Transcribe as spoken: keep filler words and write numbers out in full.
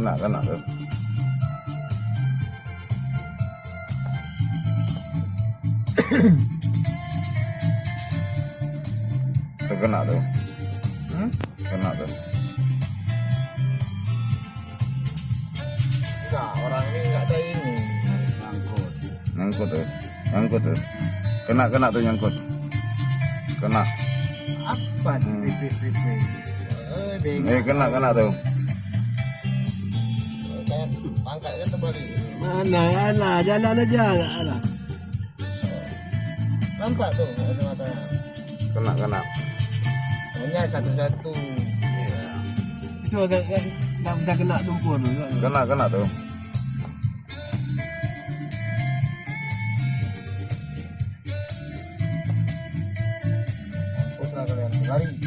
Keunak, keunak tu. Tu keunak tu. Hmm? Keunak tu. Enggak, orang ni enggak ada ini. Nyangkut tu. Nyangkut tu. Keunak, keunak tu nyangkut. Keunak. Apa ni? Hmm. Pipit, pipit. Eh, bengong. Eh, keunak, keunak tu. Pangkat kan terbalik. Mana, mana? Jalan aja, alah. Nampak tu, ada mata. Keunak, keunak. Hanya satu-satu. Itu agak, agak tak bisa kena lumpur tu. Keunak, keunak tu. Mampus lah kalian. Lari.